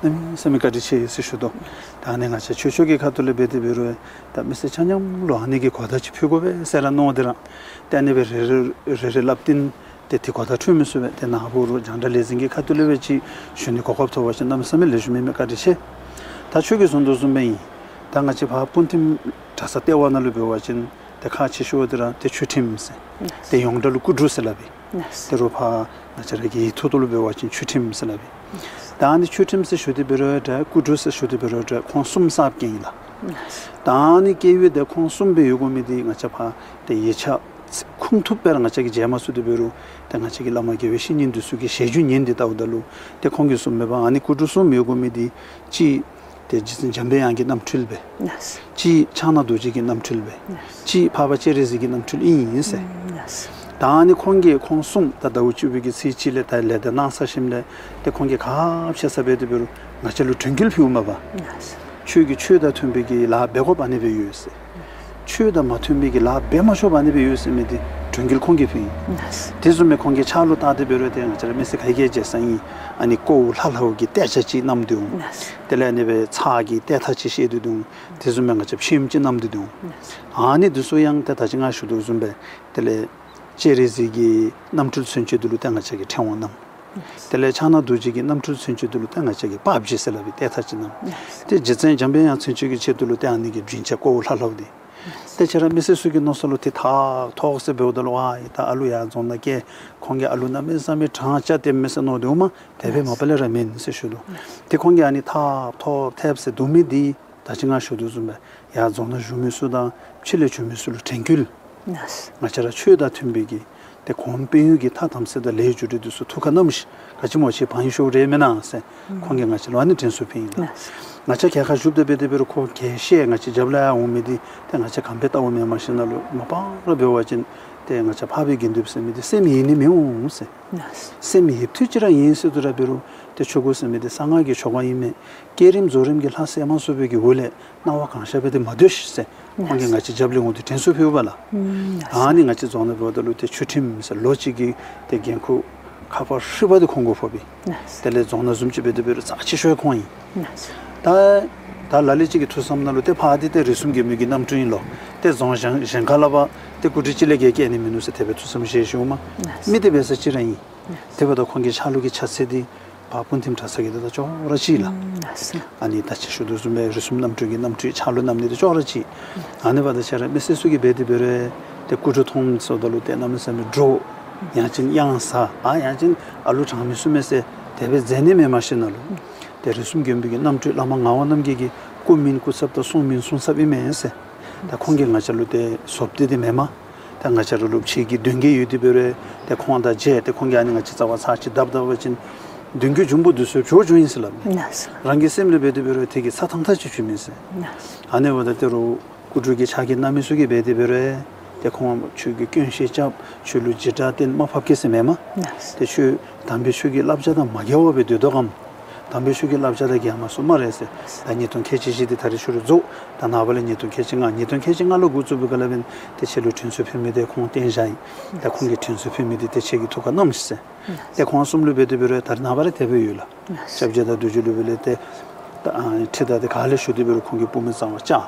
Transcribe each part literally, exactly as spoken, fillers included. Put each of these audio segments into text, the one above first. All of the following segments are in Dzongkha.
གནམ་མེད་ས་མེད་བཀའ་དྲིན་ཆེ་ཟེར་ཞུ་དོ། ད་ཨ་ནི་ང་བཅས་ཆོས་ཕྱོགས་ཀྱི་ཁ་ཐུག་ལས་འབད་དེ་འབད་རུང་ད་མི་སེར་ཆ་མཉམ་ལུ་ཨ་ནི་གི་གོ་བརྡ་ཅིག་ཕུལ་དགོ་པས་ཟེར་ར་མནོ་སྟེ་ར། ཏེ་ཨ་ནི་སྦེ་རེ་རེ་རེ་རེ་སླབ་སྟེ་ཏེ་དེ་གོ་བརྡ་འཕྲོད་མི་ཚུགས་པས། ཏེ་ནཱ་འབད་རུང་རྒྱང་བསྒྲགས་ལས་འཛིན་གྱི་ཁ་ཐུག་ལས་འབད་ཅིག་ཞུ་ནི་གོ་སྐབས་ཐོབ་པ་ཅིན་གནམ་མེད་ས་མེད་ལེགས་ཤོམ་ཨིན་མས། བཀའ་དྲིན་ཆེ། ད་ཁྱོད་ཀྱིས་གསུང་དོ་བཟུམ་སྦེ་ཨིན། ད་ང་བཅས་ཕར་སྤུངས་ཐིམ་གྲྭ་ས་ལྟེ་བ་ནང་ལུ་འབད་བ་ཅིན་ཏེ་ཁག་ཆེ་ཤོས་འདི་ར་ཏེ་ཆོས་ཁྲིམས་ཟེར། ཏེ་ཡོངས་གྲགས་ལུ་སྐུ་དྲུང་ཟེར་སླབ་ཨིན། ཏེ་རོགས་ཕར་ང་བཅས་ར་གི་ཡིག་ཐོག་ཏུ་ལུ་འབད་བ་ཅིན་ཆོས་ཁྲིམས་ཟེར་སླབ་ཨིན། ད་ཨ་ནི་ཆོས་ཁྲིམས་ཟེར་ཞུ་སྟེ་འབད་རུང་འདྲ་སྐུ་དྲུང་ཟེར་ཞུ་སྟེ་འབད་རུང་འདྲ་ཁོང་གསུམ་གསརཔ་ཅིག་ཨིན་ལགས། ད་ཨ་ནི་སྐལ་བ་འདི་ཁོང་གསུམ་སྦེ་ཡོད་དགོ་མི་འདི་ང་བཅས་ཕར་ཏེ་ཡིག་ཆ་ཁུངས་ཐུབ་སྦེ་ར་ང་བཅས་ཀྱིས་མཇལ་མ་ཚུགས་ཏེ་འབད་རུང་ཏེ་ང་བཅས་ཀྱི་བླ་མ་དགེ་བའི་བཤེས་གཉེན་འདི་ཚུ་གི་ཞལ་རྒྱུན་ཉན་ཏེ་བལྟཝ་ད་ལུ་ཏེ་ཁོང་གིས་གསུངས་མི་འབད་ཨ་ནི་སྐུ་དྲུང་གསུམ་ཡོད་དགོ་མི་འདི་གཅིག་ཏེ་རྗེ་བཙུན་འཇམ་པའི་དབྱངས་ཀྱི་རྣམ་འཕྲུལ་སྦེ། གཅིག་ཕྱག་ན་རྡོ་རྗེ་གི་རྣམ་འཕྲུལ་སྦེ། གཅིག་འཕགས་པ་སྤྱན་རས་གཟིགས་ཀྱི་རྣམ་འཕྲུལ་ཨིན་ཟེར། ད་ཨ་ནི་ཁོང་གིས་ཁོང་གསུམ་ད་ཟླཝ་བཅུ་པའི་གི་ཚེས་གཅིག་ལས་ད་ལས་ད་གནང་ཚར་ཞིནམ་ལས་ཏེ་ཁོང་གིས་ག་ཅི་ཟེར་འབད་དེ་འབད་རུང་ང་བཅས་ལུ་དྲན་སྐུལ་ཕུལཝ་མས་པ། ཁྱོད་ཀྱིས་ཆོས་དང་མཐུན་པའི་གི་ལཱ་འབད་དགོཔ་ཨ་ནི་སྦེ་ཡོད་ཟེར། ཆོས་དང་མ་མཐུན་པའི་གི་ལཱ་འབད་མ་ཆོགཔ་ཨ་ནི་སྦེ་ཡོད་ཟེར་མི་འདི་དྲན་སྐུལ་ཁོང་གིས་ཕུལ་ཡི། དེ་བཟུམ་སྦེ་ཁོང་གི་ཕྱག་ལུ་བལྟ་སྟེ་འབད་རུང་ཏེ་ང་བཅས་ར་མི་སེར་ག་གིས་མཇལ་ས་ཨིན། ཨ་ནི་ཀོཝ་ལྷ་ལྷ་བུ་གི་ཏེ་ཅ་ཅིག་བསྣམས་ཏེ་འོང་། དེ་ལས་ཨ་ནི་སྦེ་ཚགས་ཀྱི་ཏེ་ཐག་ཅིག་བཤེད་དེ་འོང་། དེ་བཟུམ་སྦེ་ང་བཅས་ཕྱེངམ་ཅིག་བསྣམས་ཏེ་འོང་། ཨ་ནི་འདི་ཚུ་ཡང་ཏེ་ད་ཅི་ང་ཞུ་དོ་བཟུམ་སྦེ་དེ་ལས་སྤྱན་རས་གཟིགས་ཀྱི་རྣམ་འཕྲུལ་མཚོན་བྱེད་འདི་ལུ་ཏེ་ང་བཅས་ཀྱིས་ཕྲེང་བ་བསྣམས། དེ་ལས་ཕྱག་ན་རྡོ་རྗེ་གི་རྣམ་འཕྲུལ་མཚོན་བྱེད་འདི་ལུ་ཏེ་ང་བཅས་ཀྱིས་པགས་པ་ཅིག་ཟེར་སླབ་ཨིན། ཏེ་ཐག་ཅིག་བསྣམས། ཏེ་རྗེ་བཙུན་འཇམ་པའི་དབྱངས་མཚོན་བྱེད་ཀྱི་ཆེད་དུ་ལུ་ཏེ་ཨ་ནི་གི་བྱིན་ཆ་ཀོཝ་ལྷ་ལྷ་བུ་འདི། ཏེ་ཁྱེད་ར་མི་སེར་ཚུ་གི་མནོ་བསམ་ལུ་ཏེ་ཐག་ཐོགས་ཟེར་འབདཝ་ད་ལུ་ཨ་ཡི་ད་ཨ་ལུ་ཡར་རྫོང་ནང་བསྐྱལ། ཁོང་གིས་ཨ་ལུ་གནམ་མེད་ས་མེད་དྲང་བཞག་སྟེ་མི་ཟེར་མནོ་དོ་མས། དེ་སྦེ་མ་པ་ལས་ར་མེན་ཟེར་ཞུ་དོ། ཏེ་ཁོང་གིས་ཨ་ནི་ཐག་ཐོགས་ཐེབས་ཟེར་འདུག་མི་འདི་ད་ཅི་ང་ཞུ་དོ་བཟུམ་སྦེ་ཡར་རྫོང་ནང་བཞུགས་མི་ཚུ་དང་ཕྱི་ལས་བྱོན་མི་ཚུ་ལུ་དྲན་སྐུལ། ང་བཅས་ར་ཆོས་དང་མཐུན་པའི་གི་ཏེ་གོང་དཔོན་གཡོག་གི་ཐ་དམ་ཚིག་དང་ལས་རྒྱུ་འབྲས་འདི་ཚུ་ཐུགས་ཁར་བསྣམས་ཤིག། ག་ཅི་སྨོ་ཅིག་བང་ཡིག་ཤོར་རེ་མེན་ན་ཟེར་ཁོང་གིས་ང་བཅས་ལུ་ཨ་ནི་དྲན་གསོ་ཕུལ་ཡི་ལགས། ང་བཅས་གྱལ་ཁར་བཞུགས་ཏེ་འབད་དེ་འབད་རུང་ཁོ་གྱལ་བཤལ་ང་བཅས་རྒྱབ་ལས་ཡར་འོང་མི་འདི་ཏེ་ང་བཅས་ག་དེ་སྦེ་བལྟཝ་མེན་མ་ཤེས་ན་ལུ་མ་པ་ར་འབད་བ་ཅིན་ཏེ་ང་བཅས་འཕགས་པའི་དགེ་འདུན་ཟེར་མི་འདི་སེམས་ཡེངས་ནི་མི་འོང་ཟེར། སེམས་ཡེངས་ཐུབ་ཅིག་ར་ཡིན་ཟེར་དུས་ར་འབད་རུང་ཏེ་ཆོས་སྐུ་ཟེར་མི་འདི་གསང་སྔགས་ཀྱི་ཆོ་ག་ཨིན་མས། བསྐྱེད་རིམ་རྫོགས་རིམ་གྱི་ལྷ་བསད་མ་ཚུགས་པའི་གི་འོག་ལས་སྣང་བ་གང་ཤར་སྦེ་ཏེ་མ་སྡོད་ཤིག་ཟེར་ཁོང་གིས་ང་བཅས་རྒྱབ་ལས་འོང་སྟེ་དྲན་གསོ་ཕུལཝ་ལགས། ཨ་ནི་ང་བཅས་རྫོང་ནང་འབདཝ་ད་ལུ་ཏེ་ཆོས་ཁྲིམས་ཟེར་ལོ་གཅིག་གི་ཏེ་འགན་ཁུར་ཁག་པ་ཧྲིལ་བ་འདི་ཁོང་གུ་ཕོགཔ་ཨིན། དེ་ལས་རྫོང་ནང་བཟུམ་ཅིག་འབད་དེ་འབད་རུང་རྩ་ཆེ་ཤོས་ཁོང་ཨིན། ད་ད་ལ་ལུ་ཅིག་གི་ཐུགས་བསམ་ནང་ལུ་ཏེ་ཕར་འདི་ཏེ་རིགས་གསུམ་མགོན་པོའི་གི་རྣམ་སྤྲུལ་ཨིན་ལོ། ཏེ་རྫོང་གཞན་གཞན་ཁ་ལས་ཕར་ཏེ་སྐུ་དྲིན་ཅིག་ལས་བརྒལ་བསྐྱལ་ནི་མིན་ནུག་ཟེར་དེ་སྦེ་ཐུགས་བསམ་བཞེས་བཞུགས་མས། མི་འདི་འབད་ས་ཅིག་ར་ཨིན། དེ་འབདཝ་ད་ཁོང་གི་ཕྱག་ལུ་གི་ཕྱག་འཚལ་འདི་ཕར་སྤུངས་ཐིམ་གྲྭ་ཚང་གི་འདི་དང་ཅོག་ར་གཅིག་ལགས། ཨ་ནི་ད་ཅི་ཞུ་དོ་བཟུམ་སྦེ་རིགས་གསུམ་རྣམ་སྤྲུལ་གྱི་རྣམ་སྤྲུལ་ཕྱག་ལུ་བསྣམས་ནི་འདི་ཅོག་ར་གཅིག། ཨ་ནི་འབདཝ་ད་ཁྱེད་ར་མི་སེར་ཚུ་གིས་འབད་དེ་འབད་རུང་ཏེ་སྐུ་དྲུང་མཐོངམ་ཟེརཝ་ད་ལུ་ཏེ་གནམ་མེད་ས་མེད་འདྲོག། ཡང་ཅིན་གཡང་ཟ། ཨ་ཡང་ཅིན་ཨ་ལུ་དྲང་མི་ཚུགས་མས་ཟེར་དེ་སྦེ་མཛད་ནི་མེན་མ་ཤེས་ན་ལུ། ཏེ་རིགས་གསུམ་མགོན་པོའི་གི་རྣམ་སྤྲུལ་བླ་མ་ངག་དབང་རྣམ་རྒྱལ་གྱི་སྐུ་མིན་སྐུ་ཚབ་དང་གསུང་མིན་གསུང་ཚབ་ཨིན་མས་ཟེར། ད་ཁོང་གིས་ང་བཅས་ལུ་ཏེ་བཟོ་སྟེ་འདི་མེན་མས། ད་ང་བཅས་ར་ལུ་ཕྱི་གི་མདུན་བསྐྱེད་ཡོད་དེ་འབད་རུང་ཏེ་ཁོང་དང་མཇལ་ཏེ་ཁོང་གིས་ཨ་ནི་ང་བཅས་རྩ་བ་ཚར་ཅིག་བརྡབ་བརྡབ་པ་ཅིན་མདུན་གྱི་འབྱུང་པོ་འདི་ཚུ་བྱོག་འགྱོཝ་ཨིན་ཟེར་སླབ་མས། རང་གི་སེམས་ལས་འབད་དེ་འབད་རུང་དེ་གི་ཚ་ཐང་ཐང་ཅིག་བྱུངམ་ཨིན་ཟེར། ཨ་ནི་འབདཝ་ད་ཏེ་རུང་སྐུ་དྲུང་གི་ཕྱག་འགན་གནང་མི་ཚུ་གིས་འབད་དེ་འབད་རུང་ཏེ་ཁོང་ཁྱོད་ཀྱིས་སྐྱོན་བཤད་རྐྱབ། ཁྱོད་ལུ་འཇིགས་སྐྲག་བསྟན་མ་ཕབ་གེ་ཟེར་མེན་མས། ཏེ་ཁྱོད་དམ་པའི་ཆོས་ཀྱི་བསླབ་བྱ་དང་མ་འགལ་བར་སྦེ་སྡོད་དོ་གམ། དམ་པའི་ཆོས་ཀྱི་བསླབ་བྱ་དང་འགལ་མ་སོང་སྨ་རེ་ཟེར། ད་ཉིས་སྟོང་ཁལ་གཅིག་བཞི་འདི་ད་རེས་ཕྱི་རུ་རྫོགས། ད་ནངས་པ་ལས་ཉིས་སྟོང་ཁལ་གཅིག་ལྔ་ཉིས་སྟོང་ཁལ་གཅིག་ལྔ་ལུ་འགོ་བཙུགས་པའི་སྐབས་ལས་འབདན་ཏེ་ཁྱེད་ལུ་དྲིན་གཟོ་ཕུལ་མི་འདི་ཁོང་བསྟན་བཞག་ཡི། ད་ཁོང་གིས་དྲིན་གཟོ་ཕུལ་མི་འདི་ཏེ་ཁྱེད་ཀྱིས་ཐུགས་ཁར་བསྣམས་ཤིག་ཟེར། ཏེ་ཁོང་གསུམ་ལུ་འབད་དེ་འབད་རུང་ད་རེས་ནངས་པ་ར་དེ་སྦེ་ཡོད་ལགས། སྐྱབས་རྗེ་དང་བདུད་འཇོམས་སློབ་དཔོན་ལས་ཏེ་ད་ཨ་ཁྲི་དང་ཏེ་ག་ལས་ཞུ་དེ་འབད་རུང་ཁོང་གི་བུམོ་གཙང་བ་བཅར།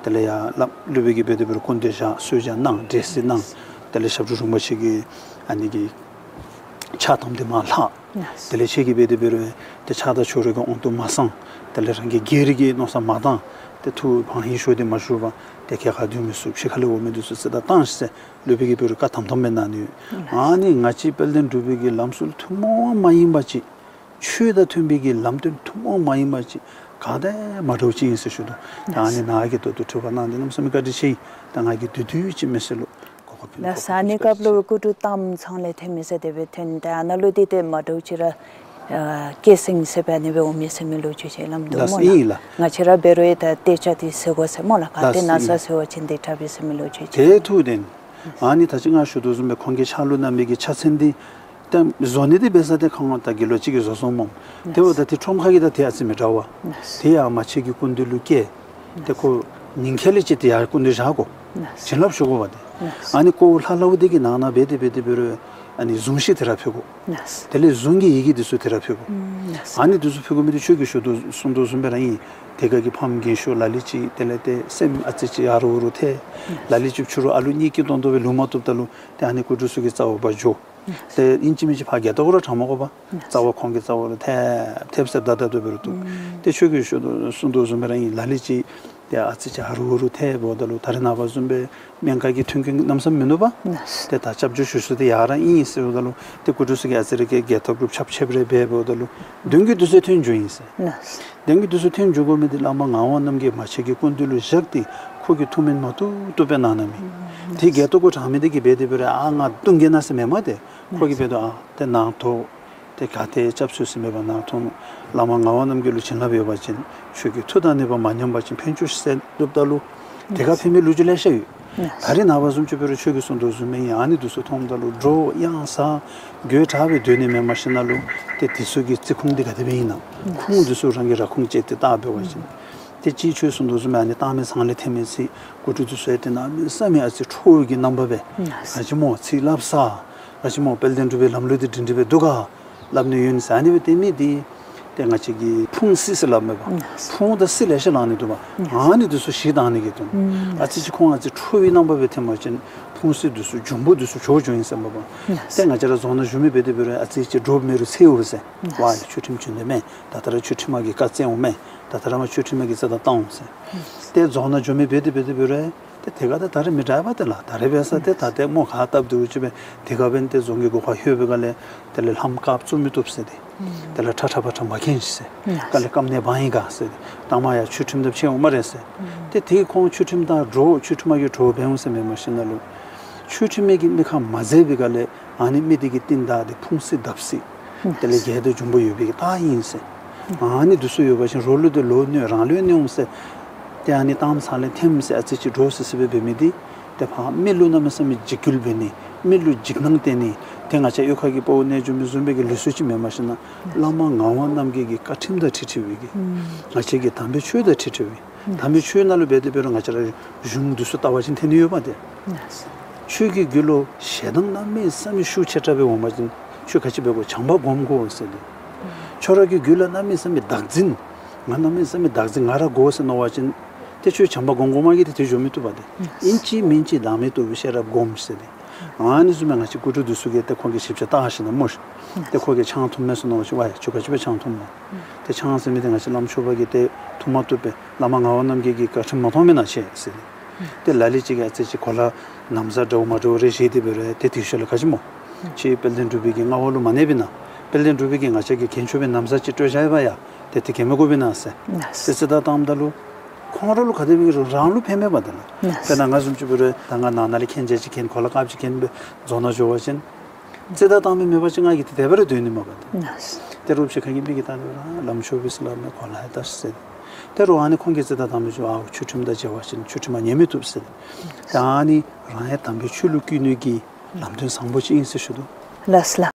དེ་ལས་ཡར་བླམ་སློབ་དཔོན་གྱིས་འབད་དེ་འབད་རུང་སྐུ་མདུན་བཞག་གསོལ་ཇ་གནང་འབྲས་སིལ་གནང་། དེ་ལས་ཞབས་དྲུང་རིན་པོ་ཆེ་གིས་ཨ་ནི་གི་ཕྱག་དམ་འདི་མར་ལྷག། དེ་ལས་ཁྱེད་ཀྱིས་འབད་དེ་འབད་རུང་ཏེ་ཕྱག་དང་ཕྱག་རོལ་གྱི་དབང་དུ་མ་སོང་། དེ་ལས་རང་གི་སྒེར་གྱི་མནོ་བསམ་མ་བཏང་། ཏེ་ཐུགས་བང་ཡིག་ཤོར་ཏེ་མ་བཞུགས་པར་ཏེ་གྱལ་ཁར་སྡོད་མི་ཚུ་ཕྱི་ཁ་ལས་འོང་མི་འདི་ཚུ་རྩིས་དང་བཏང་ཤིག་ཟེར་སློབ་དཔོན་གྱིས་འབད་རུང་བཀའ་དམ་དམ་སྦེ་གནང་ནུག། ཨ་ནི་ང་བཅས་དཔལ་ལྡན་འབྲུག་པའི་གི་ལམ་སྲོལ་ཐུན་མོང་མ་ཡིན་པ་ཅིག། ཆོས་དང་མཐུན་པའི་གི་ལམ་སྟོན་ཐུན་མོང་མ་ཡིན་པ་ཅིག་ག་དང་མ་འདྲཝ་ཅིག་ཨིན་ཟེར་ཞུ་དོ། ད་ཨ་ནི་ནཱ་གིས་ད་ལྟོ་དྲི་བ་གནང་དེ་གནམ་མེད་ས་མེད་བཀའ་དྲིན་ཆེ་ཡི། ད་ང་གིས་དུས་དུས་ཅིག་མི་སེར་ལུ་གོ་སྐབས་ཕུལ་ནི་གོ་སྐབས་ཕུལ་ནི་བཀའ་དྲིན་ཆེ། ད་ས་གནས་སྐབས་ལུ་སྐུ་དྲུང་གཏམ་ཚང་ལས་ཐོན་མི་ཟེར་དེ་སྦེ་ཐོན། ད་ཨ་ནཱ་ལུ་འདི་ཏེ་མ་འདྲཝ་ཅིག་ར་སྐྱེད་སྲིང་ཟེར་སྦེ་ཨ་ནི་སྦེ་འོང་མི་ཟེར་མི་ལོ་རྒྱུས་ཅིག་སླབ་དོ་སྨོ་ལགས། ཨིན་ལགས། ང་བཅས་ར་འབད་རུང་ད་ཏེ་ཅ་འདི་ཟེར་དགོ་ཟེར་སྨོ་ལགས། ག་ཏེ་ན་ས་ཟེར་བ་ཅིན་འདི་དྲག་པས་ཟེར་མི་ལོ་རྒྱུས་ཅིག། ཏེ་ཐུགས་བདེན། ཨ་ནི་ད་ཅི་ང་ཞུ་དོ་བཟུམ་སྦེ་ཁོང་གི་ཕྱག་ལུ་བསྣམས་མི་གི་ཕྱག་མཚན་འདི་ཏེ་བཟོ་ནི་འདི་འབད་ས་ཏེ་ཁོང་ད་དགེ་སློང་ཅིག་གིས་བཟོ་སོངམ་མས། དེ་འབདཝ་ད་ཏེ་ཁྲོམ་ཁ་གི་ད་ཏེ་ཨ་ཙི་མི་འདྲ་བས། ཏེ་ཡར་མ་ཆེན་གྱི་སྐུ་མདུན་ལུ་བསྐྱལ། ཏེ་ཁོ་ཉིན་ཁ་ལས་ཅིག་ཏེ་ཡར་སྐུ་མདུན་བཞག་དགོ། བྱིན་རླབས་ཞུ་དགོ་པས་ཏེ། ཨ་ནི་ཀོཝ་ལྷ་ལྷ་བུ་འདི་གི་ནང་ན་འབད་དེ་འབད་དེ་འབད་རུང་ ཨ་ནི་གཟུངས་གཞི་དེ་ར་ཕུལ་དགོ། ལགས། དེ་ལས་གཟུངས་ཀྱི་ཡི་གེ་དེ་ཚུ་དེ་ར་ཕུལ་དགོ། ལགས། ཨ་ནི་དེ་ཚུ་ཕུལ་དགོ་མི་དེ་ཁྱོད་ཀྱིས་ཞུ་དོ་གསུང་དོ་བཟུམ་སྦེ་ར་ཨིན། དེ་ག་གི་ཕམ་རྒན་ཤོས་ལ་ལུ་ཅིག་དེ་ལས་ཏེ་སེམས་ཨ་ཙི་ཅིག་ཨ་རུ་ཨ་རུ་ཐལ། ལ་ལུ་ཅིག་ཕྱི་རུ་ཨ་ལུ་གཉིད་སྐྱིད་ཏོང་ཏོ་སྦེ་ལུས་མ་བཏུབ་ད་ལུ་ཏེ་ཨ་ནི་སྐུ་དྲུང་ཚུ་གི་རྩ་བར་འབག་འགྱོ། ཏེ་ཨིན་ཅི་མིན་ཅི་ཕར་སྒལ་ཏོ་གུ་ར་དྲང་མ་དགོ་པས། རྩ་བ་ཁོང་གི་རྩ་བ་ལུ་ཐེབས་ཐེབས་ཟེར་བདའ་བདའ་སྡོད་པ་རུང་བཏུབ། ཏེ་ཁྱོད་ཀྱིས་ཞུ་དོ་གསུང་དོ་བཟུམ་སྦེ་ར་ཨིན། ལ་ལུ་ཅིག་ཏེ་ཨ་ཙི་ཅིག་ཨ་རུ་ཨ་རུ་ཐལ་འབདཝ་ད་ལུ་ད་རེས་ནངས་པ་བཟུམ་སྦེ་སྨན་ཁང་གི་མཐུན་རྐྱེན་གནམ་མེད་ས་མེད་མིན་ནུག་པ། ཏེ་ད་སྐྱབས་འཇུག་ཞུ་ས་དེ་ཡར་ར་ཨིན་ཟེརཝ་ད་ལུ་ཏེ་སྐུ་དྲུང་ཚུ་གིས་ཨ་ཙི་རེ་གི་སྒལ་ཏོ་གུ་ར་ཆབ་ཆབ་རེ་འབད་འབདཝ་ད་ལུ་གདོན་གྱི་བདུད་རྩི་ཐོན་འགྱོཝ་ཨིན་ཟེར། གདོན་གྱི་བདུད་རྩི་ཐོན་འགྱོ་དགོ་མི་དེ་བླ་མ་ངག་དབང་རྣམ་རྒྱལ་མ་ཆེན་གྱི་སྐུ་མདུན་ལུ་བཞག་སྟེ་ཁོ་གིས་ཐུགས་སྨོན་མ་བཏུབ་བཏུབ་སྦེ་གནང་གནངམ་ཨིན། ཏེ་སྒལ་ཏོ་གུ་དྲང་མི་དེ་གིས་འབད་དེ་འབད་རུང་ཨ་ང་བཏུང་གེ་ན་ཟེར་མེན་མས་ཏེ། ཁོ་གིས་འབད་དོ་ཨ་ཏེ་ནང་ཐོག་ཏེ་ག་ཏེ་སྐྱབས་སུ་ཟིན་མེད་པ་ནང་ཐོག་བླ་མ་ངག་དབང་རྣམ་རྒྱལ་ལུ་བྱིན་རླབས་ཡོད་པ་ཅིན་ཁྱོད་ཀྱི་མཐུ་དང་ནུས་པ་མ་ཉམས་པ་ཅིན་ཕན་ཆོག་ཟེར་བཏུབ་ད་ལུ་དེ་ཁར་ཕན་མི་ལོ་རྒྱུས་ལེ་ཤ་ཡོད། ད་རེས་ནངས་པ་བཟུམ་ཅིག་འབད་རུང་ཁྱོད་ཀྱིས་གསུང་དོ་བཟུམ་སྦེ་ཨ་ནི་དེ་ཚུ་མཐོངམ་ད་ལུ་འདྲོག་གཡང་ཟ་དགོད་བྲ་སྦེ་སྡོད་ནི་མེན། མ་གཞི་ནང་ལུ་ཏེ་དེ་ཚུ་གི་རྩིས་ཁུངས་དེ་ག་དེ་སྦེ་ཨིན་ན་ཁུངས་དེ་ཚུ་རང་གིས་ར་ཁུངས་བཅད་དེ་བལྟ་འབད་བ་ཅིན་ཏེ་ཅིག་ཁྱོད་གསུང་དོ་བཟུམ་སྦེ་ཨ་ནི་བཏང་མི་ཚང་ལས་ཐོན་མི་ཚིག་སྐུ་དྲུང་དེ་ཚུ་ཡང་ཏེ་གནམ་མེད་ས་མེད་ཨ་ཙི་ཁྲོ་བོ་གི་རྣམ་པ་སྦེ་ག་ཅི་སྨོ་ཚིག་སླབ་ས་ག་ཅི་སྨོ་དཔལ་ལྡན་འབྲུག་པའི་ལམ་ལུགས་འདི་སྒྲིང་སྒྲི་སྦེ་འདུག་ག་སླབ་ནི་ཡོད་ཟེར་ཨ་ནི་སྦེ་སྟོན་མི་དེ་ཏེ་ང་བཅས་ཀྱིས་ཕུང་སྲི་ཟེར་སླབ་མས་པ། ཕུང་དང་སྲི་ལེ་ཤ་ལང་ནི་འདུག་པ། ཨ་ནི་དེ་ཚུ་ཞི་བཏང་ནི་གི་དོན། ཨ་ཙི་ཅིག་ཁོང་ཨ་ཙི་ཁྲོ་བོའི་རྣམ་པ་སྦེ་ཐོན་པ་ཅིན་ཕུང་སྲི་དེ་ཚུ་འབྱུང་པོ་དེ་ཚུ་བྱོག་འགྱོཝ་ཨིན་ཟེར་མས་པ། ཏེ་ང་བཅས་ར་རྫོང་ནང་བཞུགས་མི་འབད་དེ་འབད་རུང་ཨ་ཙི་ཅིག་འདྲོག་མི་རུང་འཚེར་འོང་ཟེར། ཝའེ་ཆོས་ཁྲིམས་བྱོན་དོ་མས། ད་ལྟོ་ར་ཆོས་ཁྲིམས་མ་གིས་བཀའ་བསྩལ་འོང་མས། ད་ལྟོ་ར་ང་ཆོས་ཁྲིམས་མ་གིས་རྩོད་ཟླ་བཏང་འོང་ཟེར། ཏེ་རྫོང་ནང་འགྱོ་མི་འབད་དེ་འབད་དེ་འབད་རུང་ཏེ་དེ་ག་ཏེ་ད་རེས་མི་དྲག་པ་ཏེ་ལགས། ད་རེས་འབད་ས་ཏེ་ད་ཏེ་མོ་ཁ་བཏབ་སྡོད་ཅི་སྦེ་དེ་ག་འབདན་ཏེ་རྫོང་གི་སྒོ་ཁར་ལྷོད་པའི་སྒང་ལས་དེ་ལས་ལྷམ་དཀརཔོ་བཙུགས་མི་བཏུབ་ཟེར་ཏེ། དེ་ལས་ཁྲ་ཁྲ་པ་ཁྲ་མ་གྱོན་ཅིག་ཟེར། དཀའ་ལས་སྐམ་ནད་བང་ཡི་ག་ཟེར་ཏེ། ད་མ་ཡ་ཆོས་ཁྲིམས་དང་ཕྱད་འོང་སྨ་རེ་ཟེར། ཏེ་དེ་ཁོང་ཆོས་ཁྲིམས་དང་འདྲོག་ཆོས་ཁྲིམས་མ་གིས་འདྲོག་འབད་འོང་ཟེར་མས། མ་གཞི་ནང་ལུ་ཆོས་ཁྲིམས་མ་གིས་མི་ཁ་མ་མཛད་པའི་སྒང་ལས་ཨ་ནི་མི་དེ་གི་རྟིང་བདའ་སྟེ་ཕུང་སྲི་བརྡབ་སྲི། དེ་ལས་བརྒྱད་དང་འབྱུང་པོ་ཡོད་པའི་གི་རྟགས་ཨིན་ཟེར། ཨ་ནི་དེ་ཚུ་ཡོད་པ་ཅིན་རོགས་ལུ་ཏེ་ལོག་གནོད་རང་ལུ་གནོད་འོང་ཟེར། ཏེ་ཨ་ནི་བཏང་ཚར་ལས་ཐོནམ་ཟེར་ཨ་ཙི་ཅིག་འདྲོག་སི་སི་སྦེ་འབད་མི་དེ་ཏེ་ཕར་མི་ལུ་གནམ་མེད་ས་མེད་འཇིགས་སྐུལ་འབད་ནི་མི་ལུ་འཇིགས་སྣང་སྟོན་ནི་ཏེ་ང་བཅས་གཡུས་ཁ་གི་དཔའ་བོ་རྣལ་འབྱོར་མི་བཟུམ་སྦེ་གི་ལུགས་སྲོལ་ཅིག་མེན། མ་གཞི་ནང་བླ་མ་ངག་དབང་རྣམ་རྒྱལ་གྱི་བཀའ་ཁྲིམས་དང་འཁྲིལ་འཁྲིལ་བའི་གི་ང་བཅས་ཀྱི་དམ་པའི་ཆོས་དང་འཁྲིལ་འཁྲིལ་བའི་དམ་པའི་ཆོས་ནང་ལུ་འབད་དེ་འབད་རུང་ང་བཅས་ར་གཞུང་དེ་ཚུ་བལྟ་བ་ཅིན་ཐོན་ནི་ཡོད་པ་ཏེ། ཆོས་ཀྱི་རྒྱུད་ལུ་ཞེ་སྡང་གནམ་མེད་ས་མེད་ཤུགས་ཆེ་དྲགས་སྦེ་འོང་པ་ཅིན་ཁྱོད་ག་ཅི་འབད་དགོ། བྱམས་པ་སྒོམ་དགོ་ཟེར་ཏེ། ཁྱོད་ར་གི་རྒྱུད་ལུ་གནམ་མེད་ས་མེད་བདག་འཛིན་ང་གནམ་མེད་ས་མེད་བདག་འཛིན་ང་ར་དགོ་ཟེར་མནོ་བ་ཅིན་ཏེ་ཁྱོད་བྱམས་པ་སྒོམ་སྒོམ་གིས་ཏེ་དེ་འགྱོ་མི་བཏུབ་པ་ཏེ། ཨིན་ཅི་མིན་ཅི་བདག་མེད་རྟོགས་པའི་ཤེས་རབ་སྒོམ་ཟེར་ཏེ། ཨ་ནི་བཟུམ་སྦེ་ང་བཅས་སྐུ་དྲུང་དེ་ཚུ་གིས་ཏེ་ཁོང་གི་ཞིབ་ཆ་བལྟ་ཞིནམ་ལས་སྨོ་ཤིག་ཏེ་ཁོ་གིས་ཆང་འཐུང་མས་ཟེར་མནོ་བ་ཅིན་ཝའེ་ཁྱོད་ག་ཅི་སྦེ་ཆང་འཐུངམ་སྨོ། ཏེ་ཆང་ཟེར་མི་དེ་ང་བཅས་བླམ་ཆོསཔ་གིས་ཏེ་འཐུང་མ་བཏུབ་པས། བླ་མ་ངག་དབང་རྣམ་རྒྱལ་གྱི་བཀའ་ཁྲིམས་མ་མཐོང་མེན་ན་ཁྱེད་ཟེར་ཏེ། ཏེ་ལ་ལུ་ཅིག་གིས་ཨ་ཙི་ཅིག་གོ་ལ་ན་བཟའ་འདྲཝ་མ་འདྲཝ་རེ་བཞེས་ཏེ་འབད་རུང་ཏེ་དེ་ཤུལ་ལས་ག་ཅི་སྨོ། ཁྱེད་དཔལ་ལྡན་འབྲུག་པའི་གི་མངའ་འོག་ལུ་མ་གནས་པས་ན། དཔལ་ལྡན་འབྲུག་པའི་གིས་ང་བཅས་ཀྱི་གྱོན་ཆས་པའི་ན་བཟའ་ཅིག་སྤྲོད་བཞག་ཡོདཔ་ཡ། ཏེ་དེ་གྱོན་མི་དགོ་པས་ན་ཟེར། ཏེ་རྩོད་ཟླ་བཏངམ་ད་ལུ་ཁོང་ར་ལུ་ག་དེ་སྦེ་རང་ལུ་ཕན་མེད་པ་ཏེ་ལགས། དཔེར་ན་ང་བཟུམ་ཅིག་འབད་རུང་ད་ང་ནང་ན་ལས་གྱོན་ཆས་ཅིག་གྱོན་གོ་ལ་དཀརཔོ་ཅིག་གྱོན་སྦེ་རྫོང་ནང་འགྱོ་བ་ཅིན་རྩོད་ཟླ་བཏང་མི་མེད་པ་ཅིན་ང་གིས་ཏེ་དེ་སྦེ་ར་སྡོད་ནི་མས་པ་ཏེ། ཏེ་རོགས་ཕྱི་ཁ་གི་མི་གིས་བལྟ་ནི་ར་བླམ་ཆོསཔ་ཨིན་ཟེར་སླབ་མས། གོ་ལ་ཡང་བལྟ་ཤིག་ཟེར་ཏེ། ཏེ་རོགས་ཨ་ནི་ཁོང་གིས་རྩོད་ཟླ་བཏང་མི་ཚུ་ཨའོ་ཆོས་ཁྲིམས་དང་འགལ་བ་ཅིན་ཆོས་ཁྲིམས་མ་ཉན་མི་བཏུབ་ཟེར་ཏེ། ཏེ་ཨ་ནི་རང་ཡང་དམ་པའི་ཆོས་ལུ་བསྐུལ་ནི་གི་ལམ་སྟོན་བཟང་པོ་ཅིག་ཨིན་ཟེར་ཞུ་དོ། ལགས་ལགས།